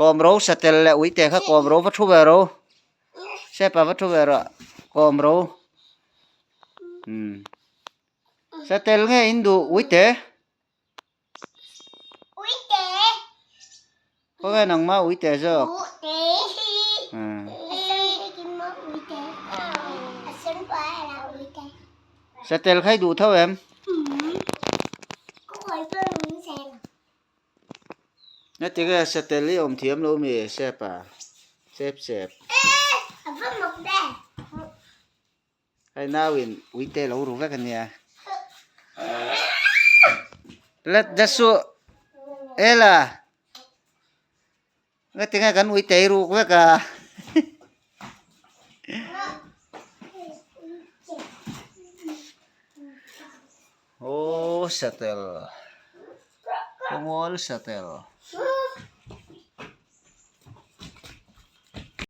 Kawm ro satel leh uite kha kawm ro va thu ve ro. Sepa va thu ve rawh kawm ro. Umm. Satel nge in duh uite? Uite. Khawnge nangmah uite zawk? Uite. Umm. Satel kha i duh tho em? Ngatinge satel i awm thiam lo mi Sepa? Sep sep. Hei nauin uite lo ru vek ania. Let dasu Ela. Ngatinge kan uite i ruk vek a. Aw satel. Kawngawlh satel.